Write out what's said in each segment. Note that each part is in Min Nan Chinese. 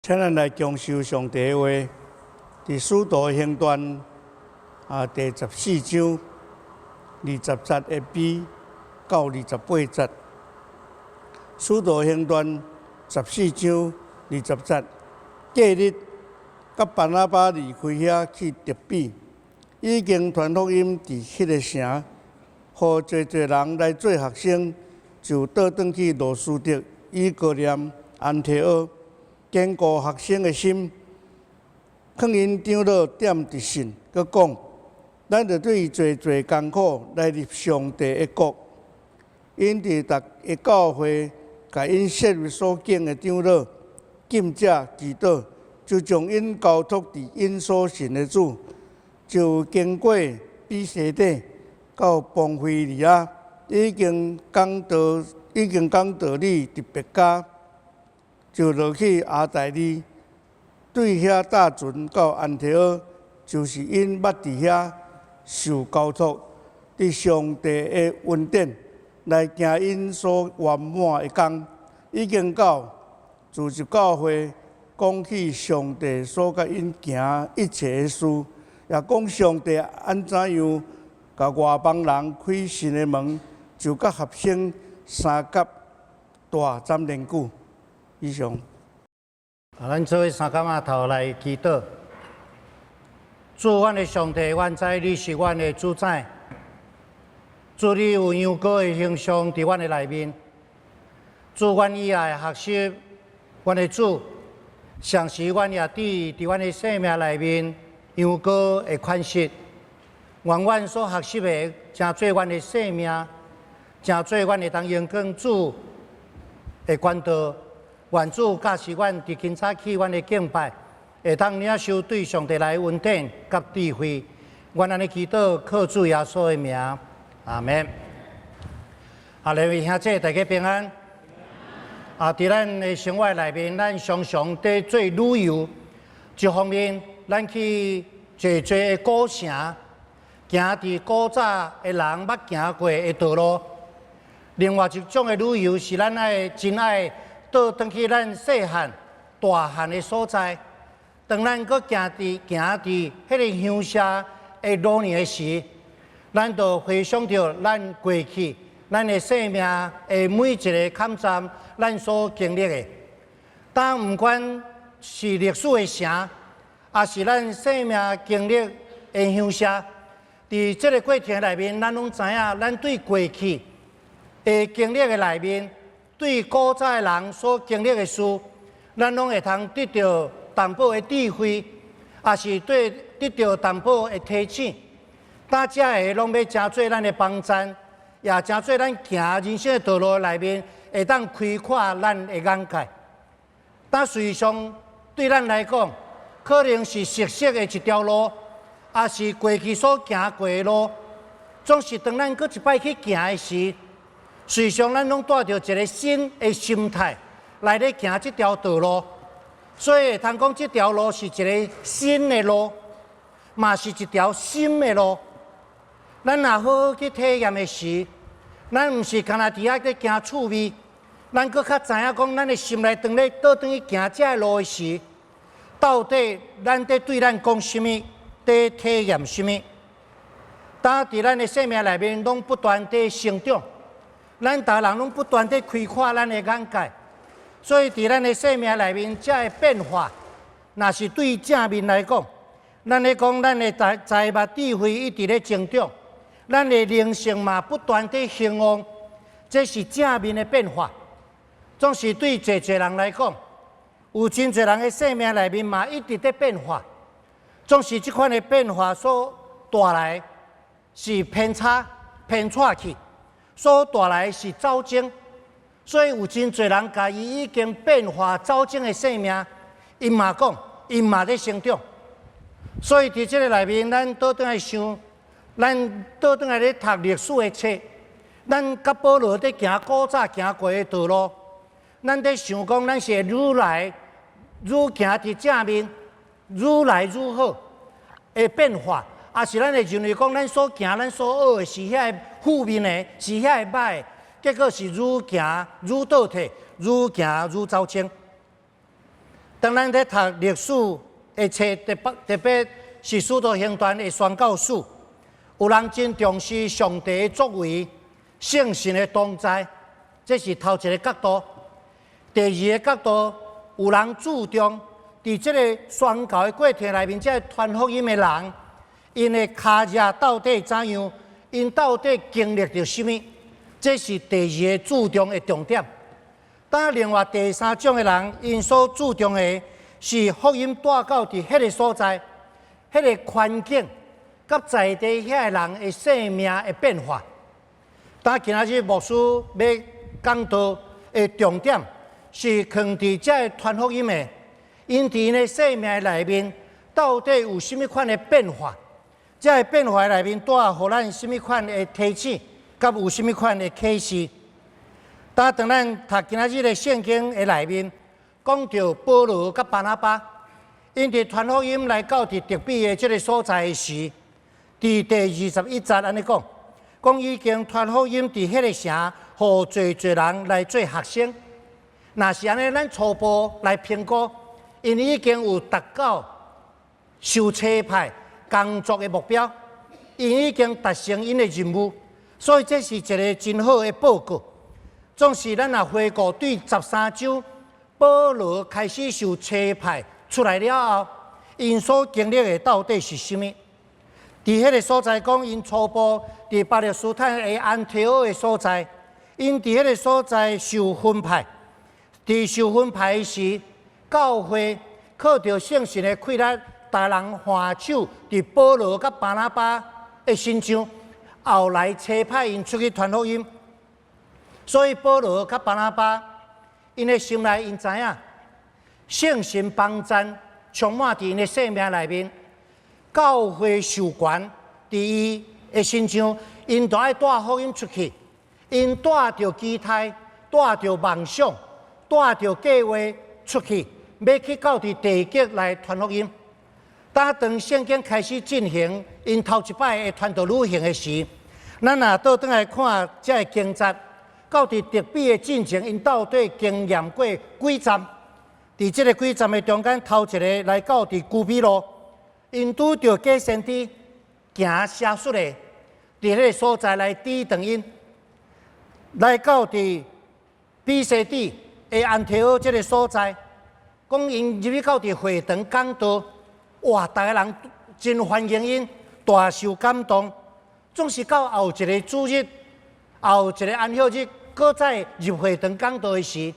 請咱來共受上帝的話，佇使徒行傳啊第14章20節的 B 到28節。使徒行傳十四章二十節，隔日，佮巴拿巴離開遐去德比，已經傳福音佇彼个城，予濟濟人來做學生，就倒轉去路司得、以哥念、安提阿，堅固學生的心，勸𪜶長老踮著信，閣講：咱著對濟濟艱苦來入上帝的國。𪜶佇逐个教會，共𪜶設立所揀的長老，禁食祈禱，就將𪜶交託佇𪜶所信的主，就經過彼西底到磅腓利亞，已經講道，已經講道理佇別迦，就落去阿大利，對遐搭船到安提阿，就是𪜶捌佇遐受交託，佇上帝的恩典來行𪜶所圓滿的工，已經到聚集教會，講起上帝所共𪜶行一切的事，也講上帝按怎樣共外邦人開新的門，就佮學生相佮蹛針連久。以上。啊，咱做伙三角碼頭來祈禱。主，阮的上帝，阮知你是阮的主宰。主，你有羊羔的形象佇阮的內面。主，阮以愛學習阮的主，同時阮也佇佇阮的生命內面羊羔的款式。願阮所學習的，成做阮的生命，成做阮會當用跟主的管道。願主教示阮佇今早起阮的敬拜，會當領受對上帝來恩典佮智慧。阮按呢祈禱，靠主耶穌的名，阿門。啊，各位兄弟，大家平安。啊，佇咱的生活內面，咱常常佇做旅遊。一方面，咱去濟濟的古城，行佇古早的人捌行過的道路。另外一種的旅遊是咱愛真愛倒轉去咱細漢、大漢的所在。當咱閣行佇彼個鄉下的路呢的時，咱就回想著咱過去、咱的生命的每一个坎站，咱所經歷的。當毋管是歷史的城，抑是咱生命經歷的鄉下，佇這个過程內面，咱攏知影，咱對過去的經歷的內面，對古早的人所經歷的事，咱攏會通得著淡薄的智慧，抑是對得著淡薄的提醒。當這个攏欲成做咱的幫贊，也成做咱行人生的道路內面，會當開闊咱的眼界。但事實上對咱來講，可能是熟悉的一條路，抑是過去所行過的路，總是當咱閣一擺去行的時，事實上咱攏帶著一个新的心態來咧行這條道路，所以會通講這條路是一个新的路，嘛是一條深的路。咱若好好去體驗的時，咱毋是干焦佇遐咧行趣味，咱閣較知影講，咱的心內當咧倒轉去行這个路的時，到底咱佇對咱講啥物，佇體驗啥物？當佇咱的生命內面，攏不斷佇成長，咱逐人攏不斷佇開闊咱的眼界，所以佇咱的生命內面，這个變化，若是對正面來講，咱咧講咱的財物智慧一直咧增長，咱的靈性嘛不斷佇興旺，這是正面的變化。總是對濟濟人來講，有真濟人的生命內面嘛一直佇變化，總是這款的變化所帶來是偏差、偏錯去，所帶來是走鐘，所以有真濟人共伊已經變化走鐘的生命，𪜶嘛講，𪜶嘛咧成長。所以佇這个內面，咱倒轉來想，咱倒轉來咧讀歷史的冊，咱佮保羅佇行古早行過的道路，咱佇想講，咱是會愈來愈行佇正面，愈來愈好的變化，抑是咱會認為講，咱所行、咱所學的是遐个負面的，是遐个歹的，結果是愈行愈倒退，愈行愈走鐘。當咱咧讀歷史的冊，特別特別是使徒行傳的宣教史，有人真重視上帝的作為、聖神的同在，這是頭一个角度。第二个角度，有人注重佇這个宣教的過程內面，這个傳福音的人，𪜶的跤跡到底怎樣？𪜶到底經歷著啥物？這是第二个注重的重點。當另外第三種的人，𪜶所注重的是福音帶到佇彼个所在、彼个環境，佮在地遐的人的生命的變化。當今仔日牧師欲講道的重點，是囥佇這个傳福音的，𪜶佇𪜶的生命內面，到底有啥物款的變化？這个變化內面帶予咱啥物款的提醒，佮有啥物款的啟示？當當咱讀今仔日的聖經的內面，講著保羅佮巴拿巴，𪜶佇傳福音來到佇德比的這个所在時，佇第21節按呢講，講已經傳福音佇彼个城，予濟濟人來做學生。若是按呢，咱初步來評估，𪜶已經有達到受差派工作的目標，𪜶已經達成𪜶的任務，所以這是一个真好的報告。總是咱若回顧對13章，保羅開始受差派出來了後，𪜶所經歷的到底是啥物？佇彼个所在講，𪜶初步佇巴勒斯坦的安提阿的所在，𪜶佇彼个所在受分派。佇受分派時，教會靠著聖神的氣力，逐人還手佇保羅佮巴拿巴的身上，後來差派𪜶出去傳福音。所以保羅佮巴拿巴，𪜶的心內𪜶知影，聖神幫贊充滿佇𪜶的生命內面，教會授權佇伊的身上，𪜶就愛帶福音出去，𪜶帶著期待，帶著夢想，帶著計劃出去，欲去到佇地極來傳福音。當當聖經開始進行𪜶頭一擺的傳道旅行的時，咱若倒轉來看這个經節，到佇德比的進前，𪜶到底經驗過幾站？佇這个幾站的中間，頭一个來到佇古比羅，𪜶拄著假先知行邪術的，佇彼个所在來抵擋𪜶，來到佇比西底的安提阿這个所在，講𪜶入去到佇會堂講道，哇！逐个人真歡迎𪜶，大受感動。總是到後一个主日，後一个安息日，閣再入會堂講道的時，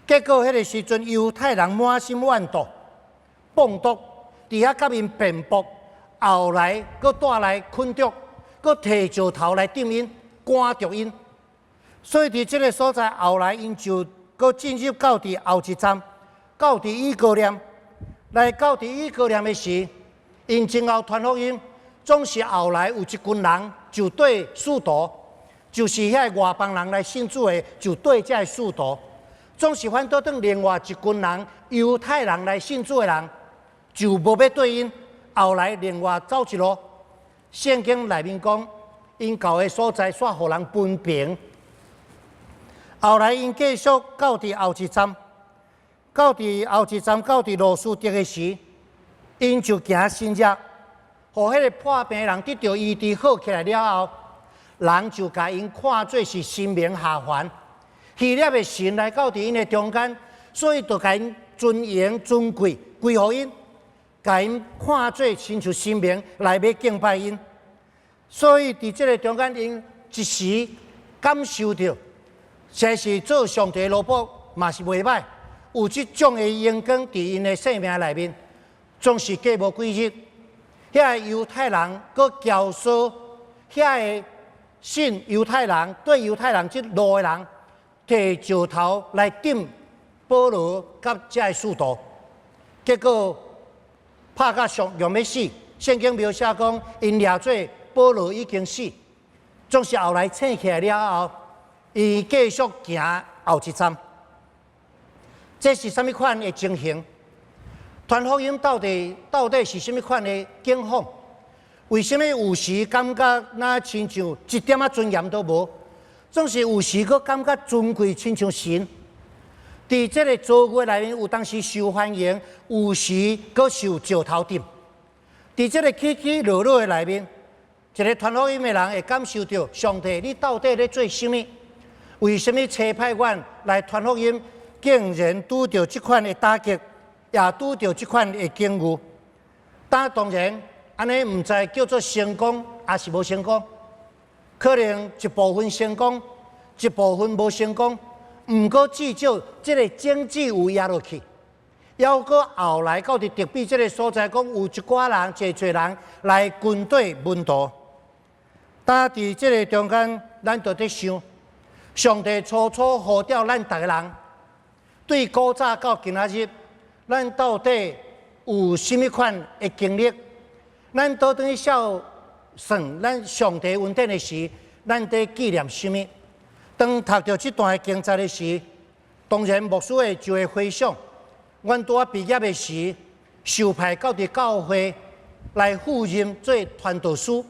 結果彼个時陣猶太人滿心怨毒、放毒，佇遐佮𪜶辯駁，後來閣帶來困著，閣提石頭來擲𪜶，趕著𪜶。所以佇這个所在，後來𪜶就閣進入到佇後一站，到佇以哥念，來到佇以哥念的時，𪜶前後傳福音，總是後來有一群人就綴使徒，就是遐个外邦人來信主的，就綴這个使徒，總是反倒轉另外一群人猶太人來信主的人，就無欲綴𪜶。後來另外走一路，聖經內面講，𪜶到的所在煞予人分評。後來𪜶繼續到佇後一站，到佇後一站到佇路斯德的時，𪜶就行神跡，予彼个破病的人得著醫治好起來了後，人就共𪜶看做是神明下凡，希臘的神來到佇𪜶的中間，所以就共𪜶尊榮尊貴歸予𪜶，共𪜶看做親像神明來欲敬拜𪜶。所以佇這个中間，𪜶一時感受著，實在是做上帝奴僕嘛是袂䆀，有這種的榮光佇𪜶的生命內面，總是過無幾日，遐个猶太人閣教唆遐个信猶太人對猶太人這路的人，提石頭來擲保羅佮這个使徒，結果拍甲上用欲死。聖經描寫講，𪜶掠做保羅已經死，總是後來醒起來了後，伊繼續行後一站。這是啥物款的情形？傳福音到底到底是啥物款的境況？為啥物有時感覺若親像一點仔尊嚴都無，總是有時閣感覺尊貴親像神？佇這个遭遇內面，有當時受歡迎，有時閣受石頭擲。佇這个起起落落的內面，一个傳福音的人會感受著上帝，你到底咧做啥物？為啥物差派阮來傳福音，竟然拄著這款的打擊，也拄著這款的境遇？但當然，按呢毋知叫做成功，抑是無成功？可能一部分成功，一部分無成功。毋過至少這个種子有壓落去，猶閣後來到佇德比這个所在，講有一寡人、濟濟人來跟綴門徒。但佇這个中間，咱就佇想，上帝初初呼召咱逐个人，對古早到今仔日，咱到底有啥物款的經歷？咱倒轉去數算咱上帝恩典的時，咱佇紀念啥物？當讀著這段的經節的時，當然牧師會就會回想，阮拄仔畢業的時，受派到佇教會來赴任做傳道師。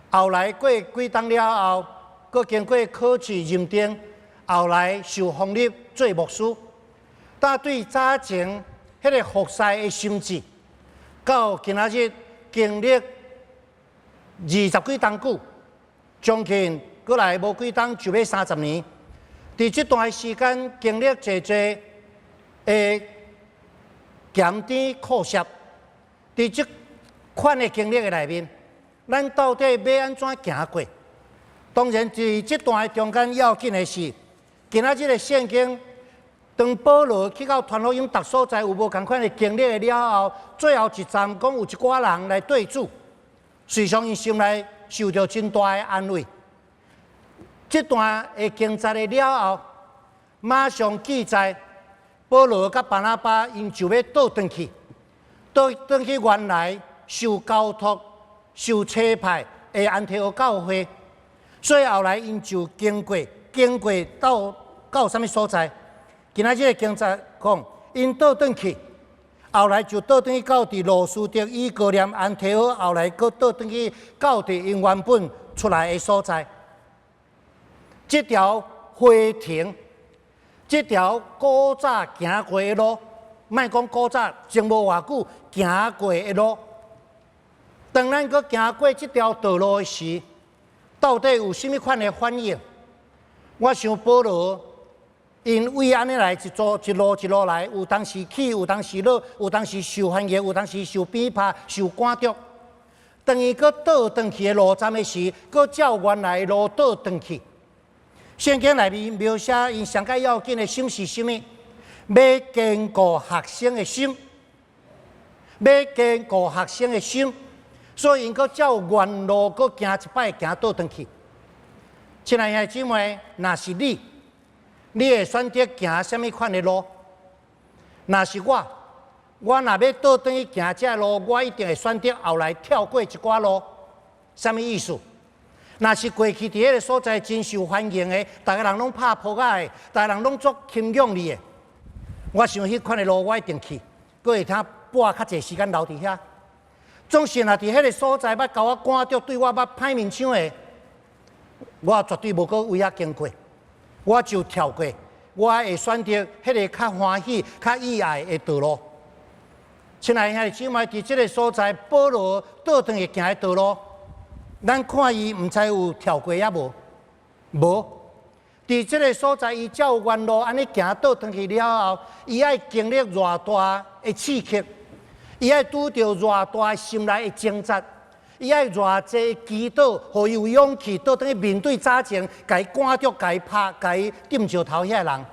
後來過幾冬了後，閣經過考試認定，後來受封立做牧師。但對早前彼个服侍的心志，到今仔日經歷二十幾冬久，將近閣來無幾冬就欲30年。佇這段時間經歷濟濟的鹹甜苦澀，佇這款的經歷的內面，咱到底欲按怎行過？當然，佇這段的中間要緊的是，今仔日的聖經，當保羅去到傳福音逐所在有無仝款的經歷了後，最後一站講有一寡人來對主，事實上𪜶心內受著真大的安慰。這段的經節的了後，馬上記載保羅佮巴拿巴𪜶就欲倒轉去，倒轉去原來受交託、受差派的安提阿教會，所以後來𪜶就經過經過到到啥物所在？今仔日的經節講，𪜶倒轉去，後來就倒轉去到佇路司得、以哥念、安提阿，後來閣倒轉去到佇𪜶原本出來的所在。這條回程，這條古早行過的路，莫講古早，前無偌久行過的路。當咱閣行過這條道路的時，到底有啥物款的反應？我想保羅𪜶為按呢來一路一路一路來，有當時起，有當時落，有當時受歡迎，有當時受鞭拍、受趕逐。當伊閣倒轉去的路站的時，閣照原來的路倒轉去。聖經內面描寫𪜶上較要緊的心是啥物？欲堅固學生的心，欲堅固學生的心，所以𪜶閣照原路閣行一擺，行倒轉去。親愛的兄弟姊妹，若是你，你會選擇行啥物款的路？若是我，我若欲倒轉去行這路，我一定會選擇後來跳過一寡路。啥物意思？若是過去佇彼个所在真受歡迎的，逐个人攏拍噗仔的，逐个人攏足欽仰你的，我想彼款的路我一定去，閣會通撥較濟時間留佇遐。總是若佇彼个所在欲共我趕著，對我捌歹面相的，我絕對無閣為遐經過，我就跳過，我會選擇彼个較歡喜、較意愛的道路。親愛兄弟姊妹，佇這个所在，保羅倒轉去行的道路。咱看伊毋知有跳過抑無？無。佇這个所在，伊照原路按呢行倒轉去了後，伊愛經歷偌大的刺激，伊愛拄著偌大的心內的掙扎，伊愛偌濟祈禱，予伊有勇氣倒轉去面對早前共伊趕著、共伊拍、共伊掟石頭遐人。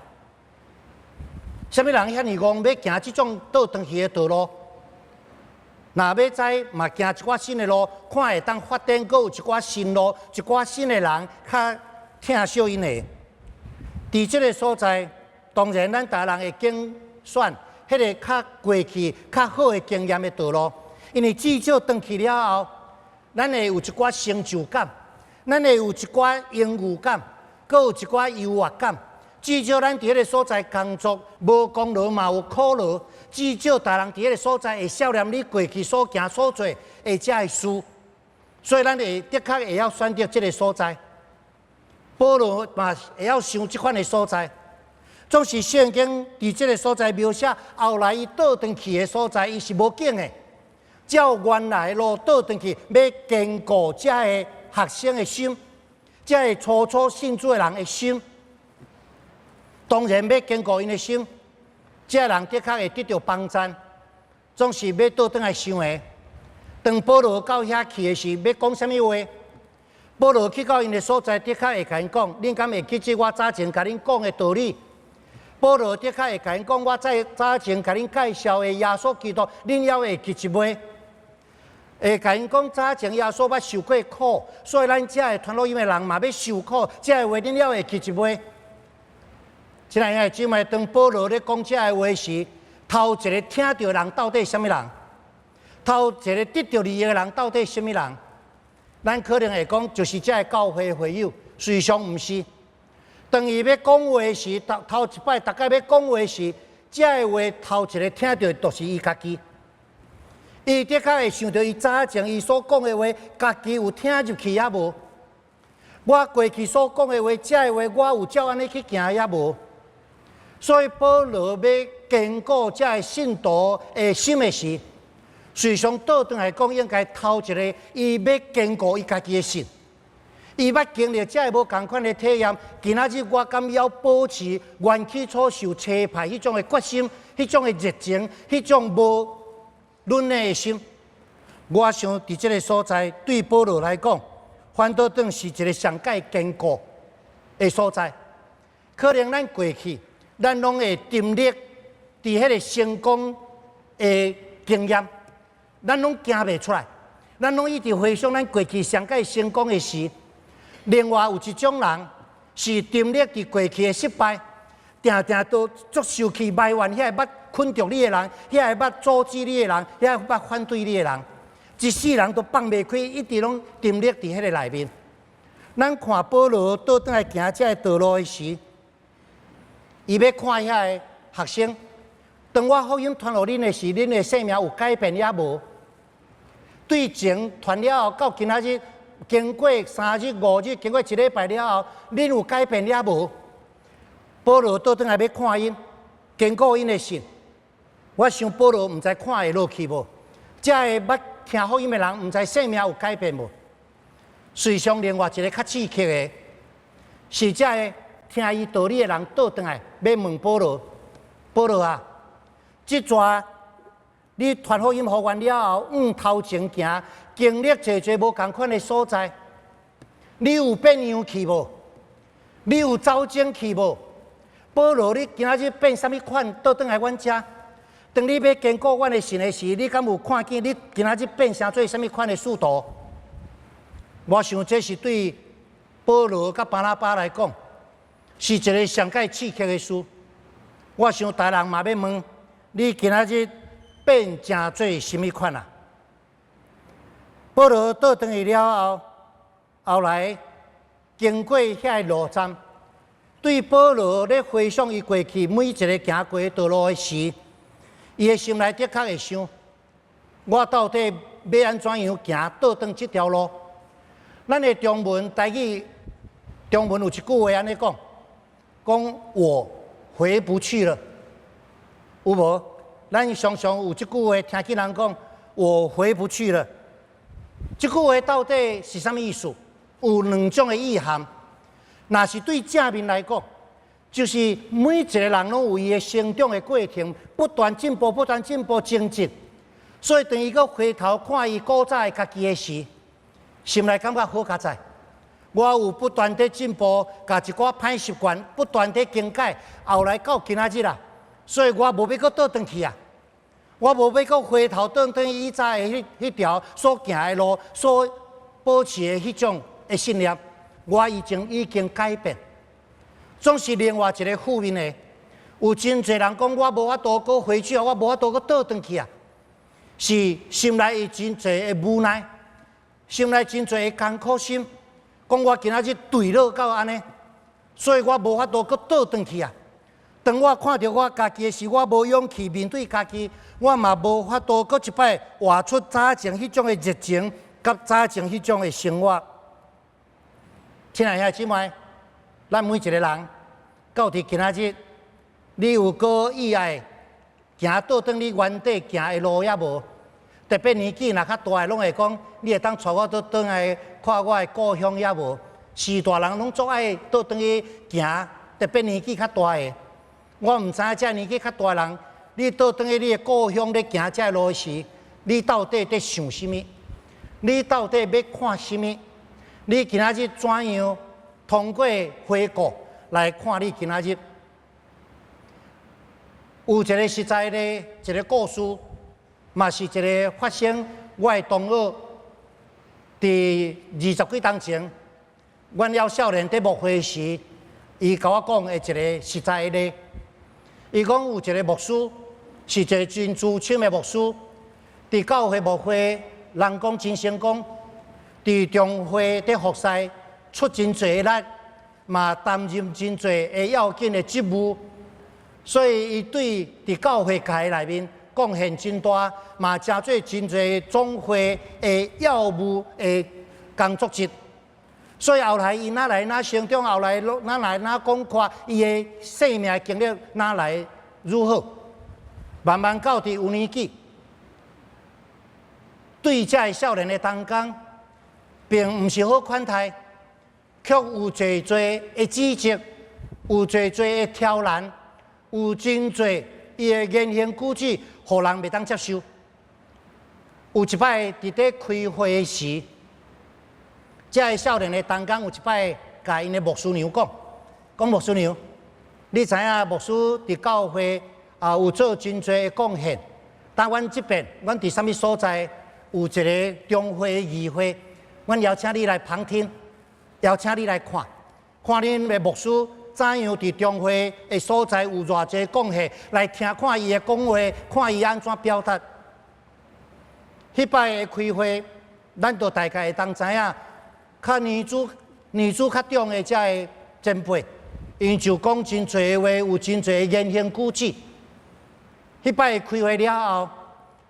啥物人遐爾戇欲行這種倒轉去的道路？若欲知嘛，行一寡新的路，看會當發展，閣有一寡新路，一寡新的人較疼惜𪜶的。佇這个所在，當然咱逐个人會揀選彼个較過去較好的經驗的道路，因為至少轉去了後，咱會有一寡成就感，咱會有一寡榮譽感，閣有一寡優越感。至少咱佇彼个所在工作，無功勞嘛有苦勞。至少逐人佇彼个所在會數念你過去所行所做的這个事，所以咱會的確會曉選擇這个所在。保羅嘛會曉想這款的所在。總是聖經佇這个所在描寫，後來伊倒轉去的所在，伊是無景的。照原來路倒轉去，欲堅固遮个學生的心，遮个初初信主的人的心。當然欲堅固𪜶的心，這个人的確會得著幫贊。總是欲倒轉來想的。當保羅到遐去的時，欲講啥物話？保羅去到𪜶的所在，的確會共𪜶講：恁敢會記得我早前共恁講的道理？保羅的確會共𪜶講，我在早前共恁介紹的耶穌基督，恁猶會記得袂？會共𪜶講早前耶穌捌受過苦，所以咱遮的傳福音的人嘛欲受苦，這个話恁猶會記得袂？親愛的姊妹，當保羅咧講這个話時，頭一个聽著人到底啥物人？頭一个得著利益的人到底啥物人？咱可能會講，就是遮个教會會友，事實上毋是。當伊欲講話時，頭頭一擺逐擺欲講話時，這个話頭一个聽著就是伊家己。伊的確會想著伊早前伊所講的話，家己有聽入去抑無？我過去所講的話，這个話我有照按呢去行抑無？所以保羅欲堅固遮个信徒的心的時，事實上倒轉來講，應該頭一个伊欲堅固伊家己的心。伊捌經歷遮个無仝款的體驗，今仔日我敢猶保持原起初受差派彼種的決心、彼種的熱情、彼種無軟弱的心。我想佇這个所在，對保羅來講，反倒轉是一个上蓋堅固的所在。可能咱過去，咱攏會沉溺佇彼个成功的經驗，咱攏行袂出來，咱攏一直回想咱過去上蓋成功的事。另外有一種人是沉溺佇過去的失敗，定定都足受氣埋怨遐个捌困著你的人，遐个捌阻止你的人，遐个捌反對你的人，一世人都放袂開，一直攏沉溺佇彼个內面。咱看保羅倒轉來行這个道路的時，伊欲看遐个學生，當我福音傳予恁的時，恁的生命有改變抑無？對前傳了後，到今仔日經過3日、5日，經過一禮拜了後，恁有改變抑無？保羅倒轉來欲看𪜶，堅固𪜶的心。我想保羅毋知看會落去無？遮个捌聽福音的人，毋知生命有改變無？事實上，另外一个較刺激的，是遮个聽伊道理的人倒轉來欲問保羅：保羅啊，這逝你傳福音予阮了後，往頭前行，經歷濟濟無仝款的所在，你有變樣去無？你有走精去無？保羅，你今仔日變啥物款？倒轉來阮遮，當你欲堅固阮的信的時，你敢有看見你今仔日變成做啥物款的使徒？我想這是對保羅佮巴拿巴來講，是一个上蓋刺激的事。我想逐人嘛欲問，你今仔日變成做啥物款啊？保羅倒轉去了後，後來經過遐个路站，對保羅咧回想伊過去每一个行過的道路的時，伊的心內的確會想：我到底欲按怎樣行倒轉這條路？咱的中文台語中文有一句話按呢講，講我回不去了，有無？咱常常有這句話聽見人講，我回不去了。這句話到底是啥物意思？有兩種的意涵。若是對正面來講，就是每一个人攏有伊的成長的過程，不斷進步，不斷進步前進。所以當伊閣回頭看伊古早的家己的時，心內感覺好佳哉。我有不斷地進步，共一寡歹習慣不斷地更改，後來到今仔日啦，所以我無欲閣倒轉去啊！我無欲閣回頭轉轉以早的彼條所行的路，所保持的彼種的信念，我已經改變。總是另外一个負面的，有真濟人講我無法度閣回去啊，我無法度閣倒轉去啊，是心內有真濟的無奈，心內真濟的艱苦心，講我今仔日墜落到按呢，所以我無法度閣倒轉去啊。當我看著我家己的時，我無勇氣面對家己，我嘛無法度閣一擺活出早前彼種的熱情，佮早前彼種的生活。親愛兄弟姊妹，咱每一个人到佇今仔日，你有閣意愛行倒轉你原底行的路猶無？特別年紀若較大的，攏會講，你會當帶我倒轉來看我的故鄉猶無？序大人攏足愛倒轉去行，特別年紀較大的。我毋知影這年紀較大的人，你倒轉去你的故鄉咧行這路時，你到底佇想啥物？你到底欲看啥物？你今仔日怎樣通過回顧來看你今仔日？有一個實在的一個故事，嘛是一個發生我的同學佇20幾冬前，阮猶少年佇牧會時，伊共我講的一個實在的。伊講有一個牧師，是一個真資深的牧師，佇教會牧會，人講真成功，佇中會佇服侍出真濟力，嘛擔任真濟的要緊的職務，所以伊對佇教會界內面貢獻真大，嘛成做真濟總會的要務的工作者。所以後來伊若來若成長，後來若來若講看伊的生命經歷，若來如何？慢慢到佇有年紀，對這个少年的同工，並毋是好款待，卻有濟濟的指責，有濟濟的刁難，有真濟伊的言行舉止，予人袂當接受。有一擺佇咧開會時，這个少年的同工有一擺共𪜶的牧師娘講，講牧師娘，你知影牧師佇教會啊有做真濟的貢獻，但阮這邊，阮佇啥物所在有一個中會議會，阮邀請你來旁聽，邀請你來看，看恁的牧師怎樣佇中會的所在有偌濟貢獻，來聽看伊的講話，看伊按怎表達。彼擺的開會，咱就大概會當知影。較年資年資較長的這个前輩，𪜶就講真濟話，有真濟言行舉止。彼擺開會了後，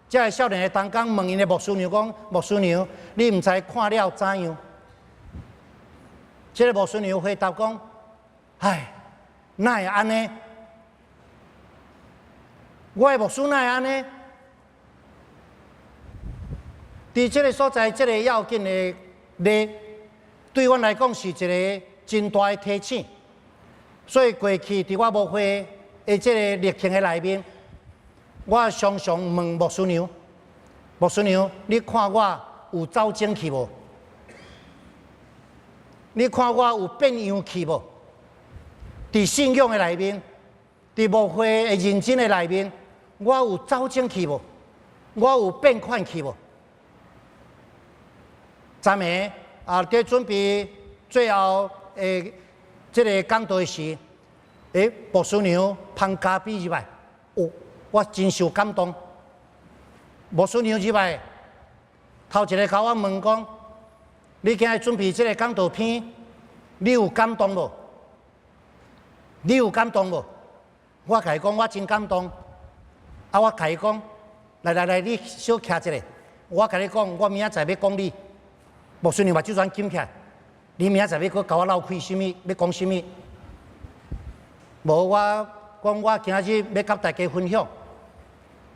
這个少年的同工問𪜶的牧師娘講：牧師娘，你毋知看了怎樣？這个牧師娘回答講：唉，哪會按呢？我的牧師哪會按呢？佇這个所在，這个要緊的例，對阮來講是一個真大的提醒，所以過去佇我牧會的這個歷程的內面，我常常問牧師娘：牧師娘，你看我有走精去無？你看我有變樣去無？佇信仰的內面，佇牧會的認真的內面，我有走精去無？我有變款去無？昨暝啊，佇準備最後的這个講道時，牧師娘捧咖啡入來，哦，我真受感動。牧師娘入來，頭一个共我問講：你今日準備這个講道片，你有感動無？你有感動無？我共伊講，我真感動。啊，我共伊講，來來來，你小徛一下，我共你講，我明仔載欲講你。牧師娘目睭全金起來，你明仔載欲閣共我鬧開啥物？欲講啥物？無，我講我今仔日欲佮大家分享，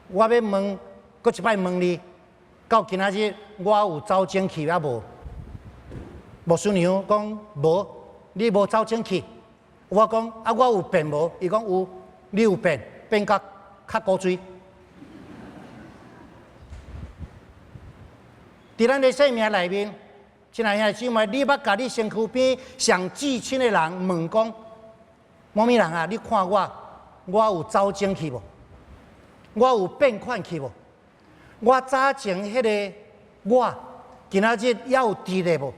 我欲問，閣一擺問你，到今仔日我有走精去猶無？牧師娘講無，你無走精去。我講啊，我有變無？伊講有，你有變，變甲較古錐。佇咱的生命內面，親愛兄弟姊妹，你捌共你身軀邊上至親的人問講：某物人啊，你看我，我有走精去無？我有變款去無？我早前彼个我，今仔日猶有佇咧無？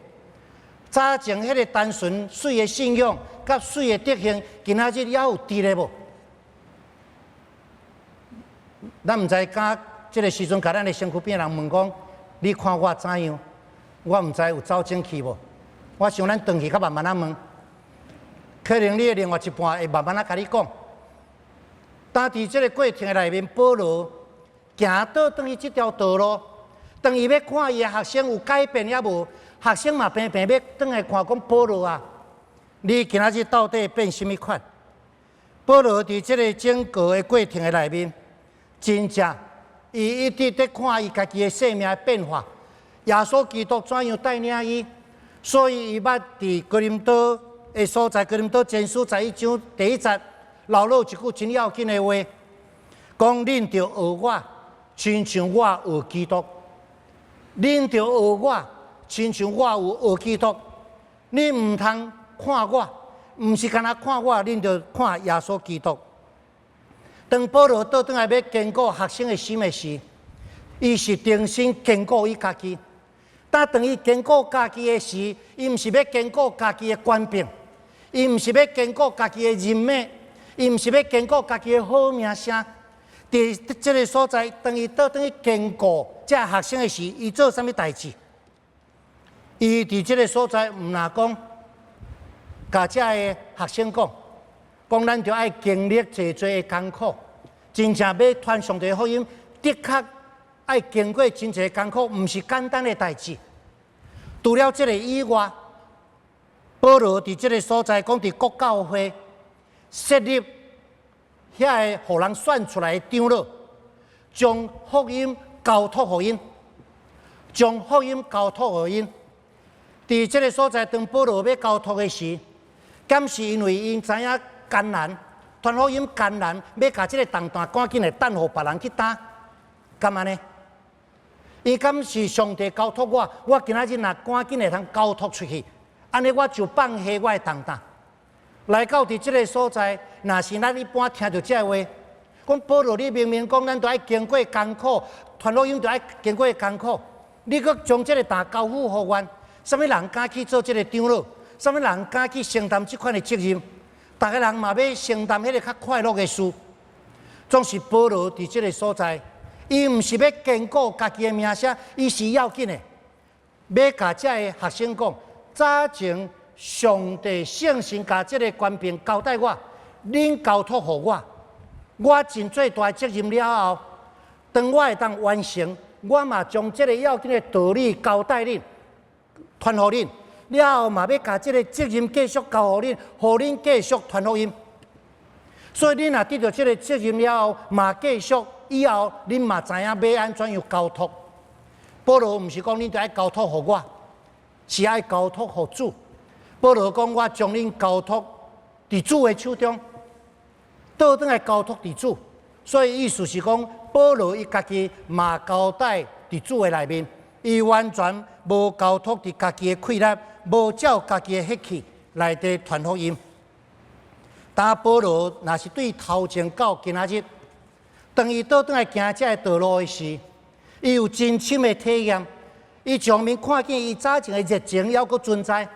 早前彼個單純媠的信仰，佮媠的德行，今仔日猶有佇咧無？咱毋知敢這个時陣，共咱的身軀邊人問講：你看我怎樣？我毋知有走精去無？我想咱轉去較慢慢仔問，可能你的另外一半會慢慢仔共你講。當佇這个過程的內面，保羅行倒轉去這條道路，當伊欲看伊的學生有改變猶無？學生嘛平平欲轉來看講保羅啊，你今仔日到底變啥物款？保羅佇這个整個的過程的內面，真正伊一直佇看伊家己的生命的變化，耶穌基督怎樣帶領伊，所以伊捌佇哥林多的所在，哥林多前書11章第1節，留落一句真要緊的話，講恁著學我，親像我學基督。恁著學我，親像我有學基督。你毋通看我，毋是干焦看我，恁著看耶穌基督。當保羅倒轉來欲堅固學生的心的時，伊是重新堅固伊家己。但當伊堅固家己的時，伊毋是欲堅固家己的權柄，伊毋是欲堅固家己的人脈，伊毋是欲堅固家己的好名聲。佇這个所在，當伊倒轉去堅固這學生的時，伊做啥物代誌？伊佇這个所在，毋若講，共這个學生講，講咱著愛經歷濟濟的艱苦，真正欲傳上帝福音，的確愛經過真濟艱苦，毋是簡單的代誌。除了這个以外，保羅佇這个所在講，佇各教會設立遐个予人選出來的長老，將福音交託予𪜶，將福音交託予𪜶。佇這个所在，當保羅欲交託的時，敢是因為𪜶知影艱難，傳福音艱難，欲共這个重擔趕緊來擔予別人去擔，敢按呢？伊敢是上帝交託我，我今仔日若趕緊會通交託出去，按呢我就放下我的重擔。來到佇這个所在，若是咱一般聽著這个話，講保羅，你明明講咱著愛經過艱苦，傳福音著愛經過艱苦，你閣將這个擔交付予阮，啥物人敢去做這个長老？啥物人敢去承擔這款的責任？逐个人嘛欲承擔彼个較快樂的事。總是保羅佇這个所在，伊毋是欲堅固家己的名聲，伊是要緊的，欲共這个學生講，早前上帝聖神共這个權柄交代我，恁交託予我，我盡最大責任了後，當我會當完成，我嘛將這个要緊的道理交代恁，傳予恁，了後嘛欲共這个責任繼續交予恁，予恁繼續傳福音。所以恁若得著這个責任了後，嘛繼續以後，恁嘛知影欲按怎樣交託。保羅毋是講恁著愛交託予我，是愛交託予主。保羅講我將恁交託佇主的手中，倒轉來交託佇主。所以意思是講，保羅伊家己嘛交代佇主的內面，伊完全無交託佇家己的氣力，無照家己的血氣來佇傳福音。但保羅若是對頭前到今仔日，當伊倒轉來行這个道路的時，伊有真深的體驗。伊一方面看見伊早前的熱情猶閣存在，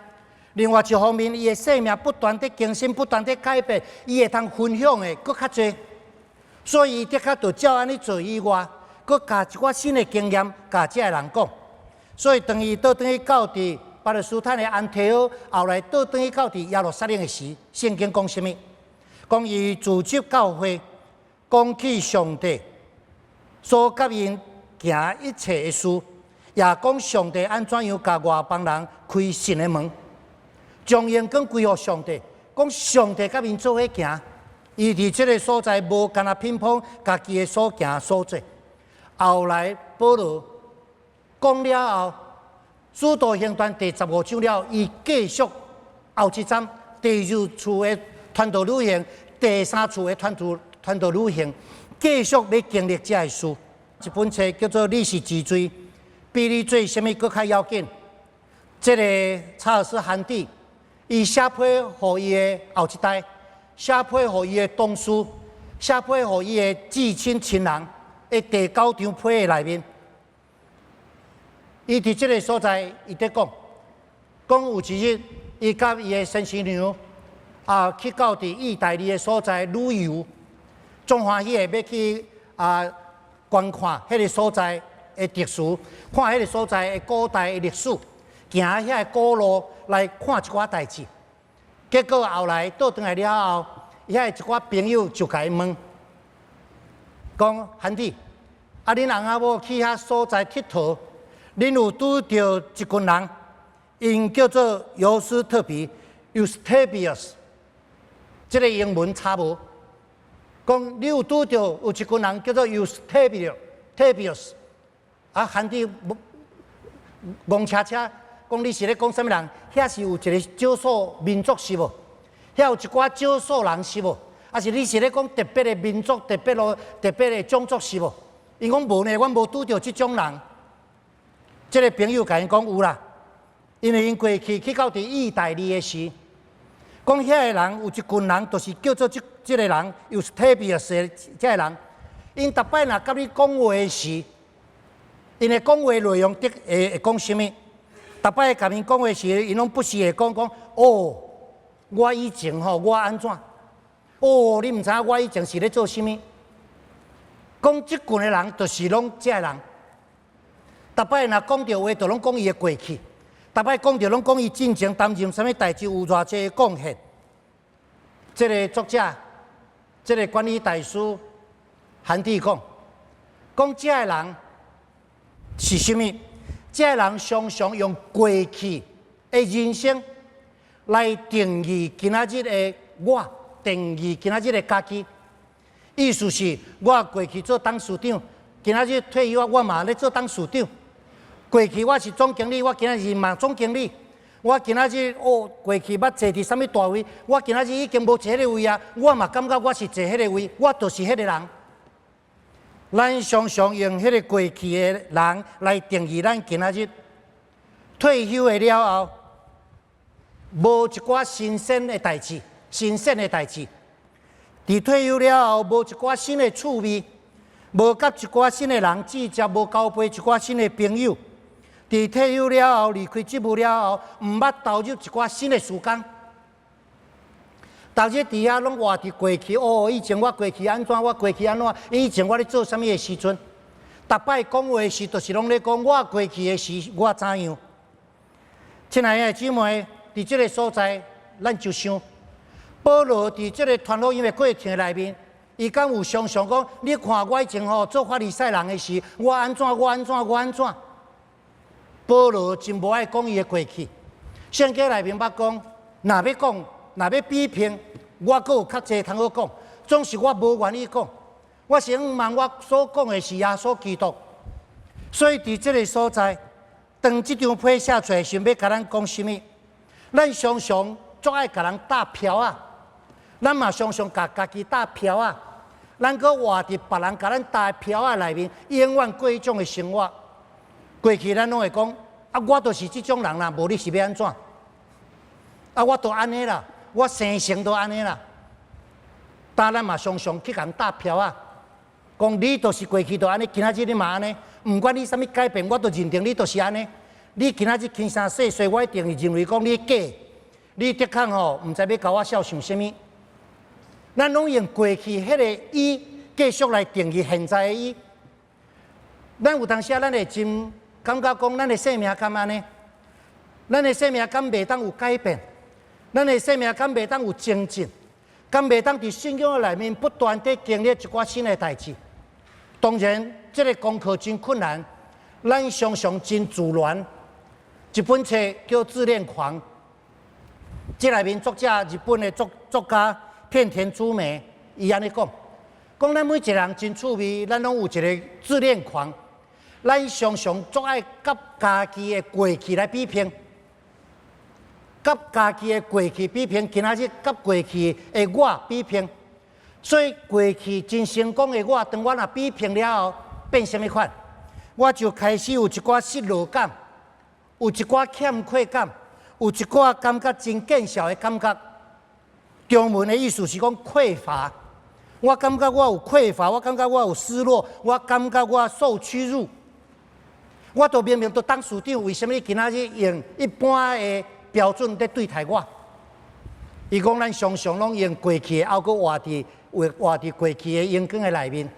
另外一方面，伊的生命不斷佇更新，不斷佇改變，伊會通分享的閣較濟。所以，伊的確就照按呢做以外，閣共一寡新的經驗，共這个人講。所以，當伊倒轉去到佇巴勒斯坦的安提阿，後來倒轉去到佇耶路撒冷的時，聖經講啥物？講伊組織教會，講起上帝所佮𪜶行一切的事，也講上帝按怎樣共外邦人開神的門，將榮光歸予上帝。講上帝佮𪜶做伙行，伊佇這个所在無干焦偏頗家己的所行所做。後來保羅講了後，使徒行傳第15章了，伊繼續後一站第二次的傳道旅行，第三次的傳道旅行，繼續欲經歷這个事。一本冊叫做《你是之罪》，比你做啥物閣較要緊。這个查爾斯·韓蒂，伊寫批予伊的後一代，寫批予伊的同事，寫批予伊的至親親人，的第九張批的內面，伊佇這个所在，伊佇講，講有一日，伊佮伊的先生娘啊去到佇意大利的所在旅遊，總歡喜的欲去啊觀看彼个所在的特殊，看彼个所在的古代的歷史，行遐个古路來看一寡代誌。結果後來倒轉來了後，遐一寡朋友就共伊問，講韓蒂，啊恁翁仔某去遐所在𨑨迌，恁有拄著一群人，𪜶叫做尤斯特比（Eusebius），這个英文差無。講你有拄著有一群人叫做 Eusebius，啊，韓帝戇車車，講你是咧講啥物人？遐是有一個少數民族是無？遐有一寡少數人是無？抑是你是咧講特別的民族、特別咯、特別的種族是無？𪜶講無呢，阮無拄著這種人。這個朋友共𪜶講有啦，因為𪜶過去去到佇意大利的時，講遐个人有一群人，就是叫做這個人，Eusebius 的這个人，𪜶逐擺若佮你講話時，𪜶的講話內容的會講啥物？逐擺共𪜶講話時，𪜶攏不時會講講哦，我以前吼我按怎？哦，你毋知影我以前是咧做啥物？講這群的人，就是攏這个人。逐擺若講著話，就攏講伊的過去；逐擺講著攏講伊進前擔任啥物代誌，有偌濟貢獻。這个作者，這个管理大師韓蒂講，講這个人是啥物？這个人常常用過去的人生來定義今仔日的我，定義今仔日的家己。意思是，我過去做董事長，今仔日退休，我嘛咧做董事長。過去我是總經理，我今仔日嘛總經理。我今仔日哦，過去捌坐佇啥物大位，我今仔日已經無坐彼個位啊，我嘛感覺我是坐彼個位，我就是彼個人。咱常常用彼個過去的人來定義咱今仔日退休的了後，無一寡新鮮的代誌，新鮮的代誌。佇退休了後，無一寡新的趣味，無佮一寡新的人接觸，無交陪一寡新的朋友。佇退休了後，離開職務了後，毋捌投入一寡新的時間。逐日佇遐攏活佇過去，哦，以前我過去按怎，我過去按怎，以前我咧做啥物的時陣，逐擺講話時，就是攏咧講我過去的時，我怎樣。親愛的姊妹，佇這个所在，咱就想，保羅佇這个傳福音的過程內面，伊敢有常常講，你看我以前吼做法利賽人的時，我按怎，我按怎，我按怎。保羅真無愛講伊的過去，聖經內面捌講，若欲講，若欲比拼，我閣有較濟通好講，總是我無願意講。我是向望我所講的是耶穌基督，所以佇這个所在，當這張批寫出來時，欲共咱講啥物？咱常常足愛共人搭票仔，咱嘛常常共家己搭票仔，咱閣活佇別人共咱搭票仔內面，永遠過彼種的生活。過去咱攏會講，啊，我就是這種人啦，無你是欲按怎？啊，我都按呢啦，我生性都按呢啦。但咱嘛常常去共搭票仔，講你就是過去就按呢，今仔日你嘛按呢，毋管你啥物改變，我都認定你就是按呢。你今仔日輕聲細細，我一定會認為講你假，你的確吼，毋知欲共我痟想啥物。咱攏用過去彼个伊繼續來定義現在的伊。咱有當時啊，咱會真感覺講，咱的生命敢按呢？咱的生命敢袂當有改變？咱的生命敢袂當有精進？敢袂當佇信仰的內面不斷地經歷一寡新的代誌？當然，這个功課真困難，咱常常真自戀。一本冊叫《自戀狂》，這內面作者日本的作家片田珠美，伊按呢講，講咱每一个人真趣味，咱攏有一个自戀狂。咱常常足愛佮家己的過去來比拼，佮家己的過去比拼，今仔日佮過去的我比拼，所以過去真成功的我，當我若比拼了後，變啥物款？我就開始有一寡失落感，有一寡欠缺感，有一寡感覺真見笑的感覺。中文的意思是講匱乏，我感覺我有匱乏，我感覺我有失落，我感覺我受屈辱。我都明明都董事長，為啥物今仔日用一般的標準佇對待我？伊講咱常常攏用過去的，猶閣活佇過去的眼光的內面。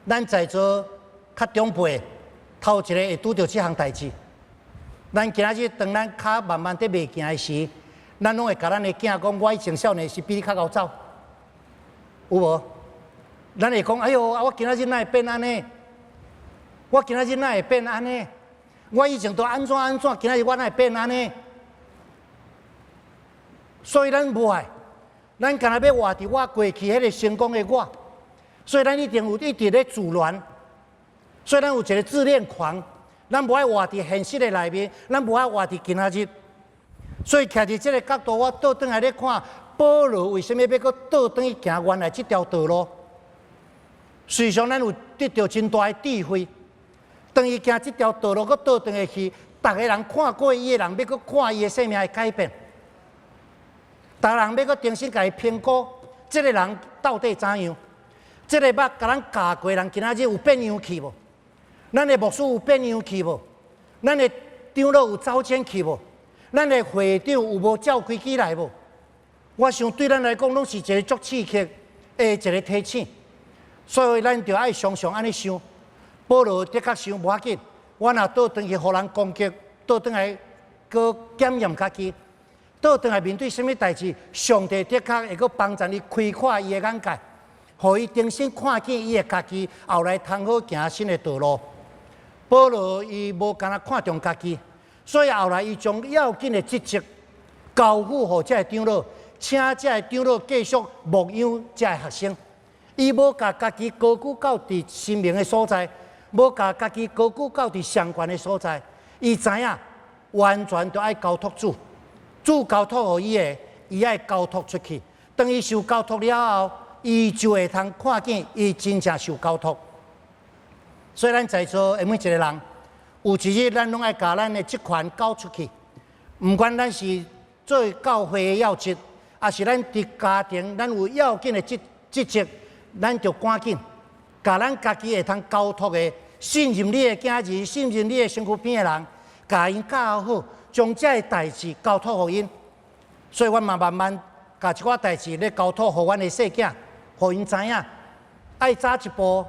咱在座較長輩，頭一个會拄著這項代誌。咱今仔日當咱跤慢慢佇袂行的時，咱攏會共咱的囝講：我以前少年時比你較𠢕走，有無？咱會講：哎喲，啊，我今仔日哪會變按呢？我今仔日哪會變按呢？我以前都按怎按怎，今仔日我哪會變按呢？所以咱無愛，咱敢若欲活佇我過去彼个成功的我，所以咱一定有一直咧自戀，所以咱有一个自戀狂，咱無愛活佇現實的內面，咱無愛活佇今仔日。所以徛佇這个角度，我倒轉來咧看，保羅為啥物欲閣倒轉去行原來這條道路？事實上，咱有得著真大的智慧。當伊行這條道路，閣倒轉來去，逐个人看過伊的人，欲閣看伊的生命會改變。逐个人欲閣重新共伊評估，這个人到底怎樣？這个捌共咱教過的人，今仔日有變樣去無？咱的牧師有變樣去無？咱的長老有走轉去無？咱的會長有無照規矩來無？我想對咱來講，攏是一个足刺激的一个提醒。所以咱就愛常常按呢想。保羅的確想無要緊，我若倒轉去予人攻擊，倒轉來閣檢驗家己，倒轉來面對啥物代誌，上帝的確會閣幫助伊開闊伊的眼界，予伊重新看見伊的家己，後來通好行新的道路。保羅伊無干焦看重家己，所以後來伊將要緊的職責交付予這个長老，請這个長老繼續牧養這个學生。伊無共家己高舉到佇神明的所在，無共家己高舉到佇上懸的所在。伊知影完全都愛交託主，主交託予伊的，伊愛交託出去。當伊受交託了後，伊就會通看見伊真正受交託。所以咱在座的每一个人，有一日咱攏愛共咱的職權交出去。毋管咱是做教會的要職，抑是咱佇家庭，咱有要緊的職責，咱就趕緊，共咱家己會通交託的、信任你的囝兒、信任你的身軀邊的人，共𪜶教好，將這个代誌交託予𪜶。所以阮嘛慢慢共一寡代誌咧交託予阮的細囝，予𪜶知影，愛早一步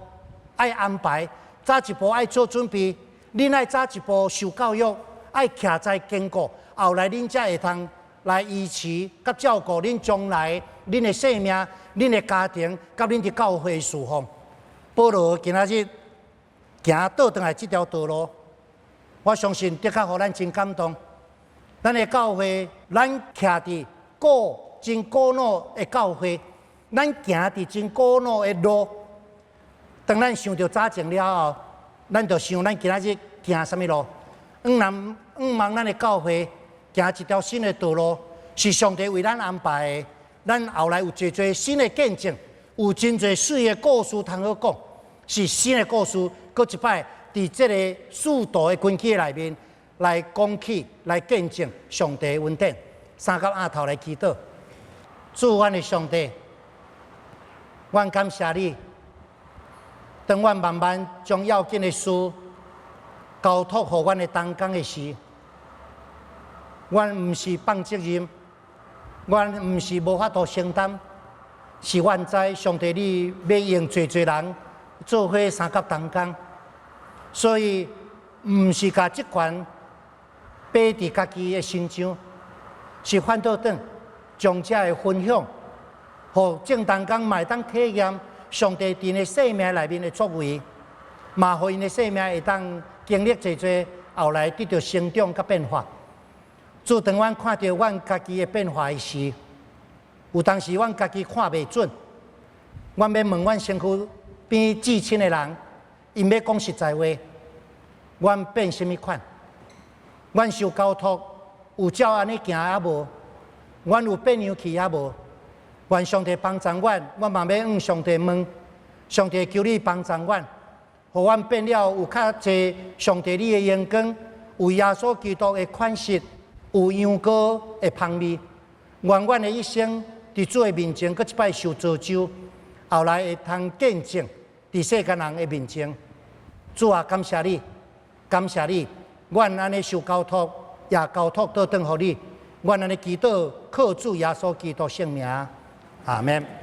愛安排，早一步愛做準備，恁愛早一步受教育，愛徛在堅固，後來恁才會通來維持佮照顧恁將來恁的生命、恁的家庭佮恁佇教會侍奉。保羅今仔日行倒轉來這條道路，我相信的確予咱真感動。咱的教會，咱徛佇真古老的教會，咱行佇真古老的路。當咱想著早前了後，咱就想咱今仔日行啥物路？向望咱的教會行一條新的道路，是上帝為咱安排的。咱後來有濟濟新的見證，有真濟水的故事通好講，是新的故事。閣一擺佇這个使徒的根基內面來講起，來見證上帝的恩典。三甲額頭來祈禱，主阮的上帝，阮感謝你。當阮慢慢將要緊的事交託予阮的同工的時，阮毋是放責任，阮毋是無法度承擔，是阮知上帝你欲用濟濟人做伙相佮同工，所以毋是共職權擺佇家己的身上，是反倒轉將這个分享，予眾同工嘛會當體驗上帝佇𪜶的生命內面的作為，嘛予𪜶的生命會當經歷濟濟，後來得著成長佮變化。主，當阮看著阮家己的變化的時，有當時阮家己看袂準，阮欲問阮身軀邊至親的人，𪜶欲講實在話，阮變啥物款？阮受交託有照按呢行抑無？阮有變樣去抑無？願上帝幫助阮，阮嘛欲向上帝問，上帝求你幫助阮，予阮變了有較濟上帝你的榮光，有耶穌基督的款式，有羊羔的芳味。願阮的一生佇主的面前，閣一擺受造就，後來會通見證佇世間人的面前。主啊，感謝你，感謝你，阮按呢受交託，也交託倒轉予你。阮按呢祈禱，靠主耶穌基督聖名，阿們。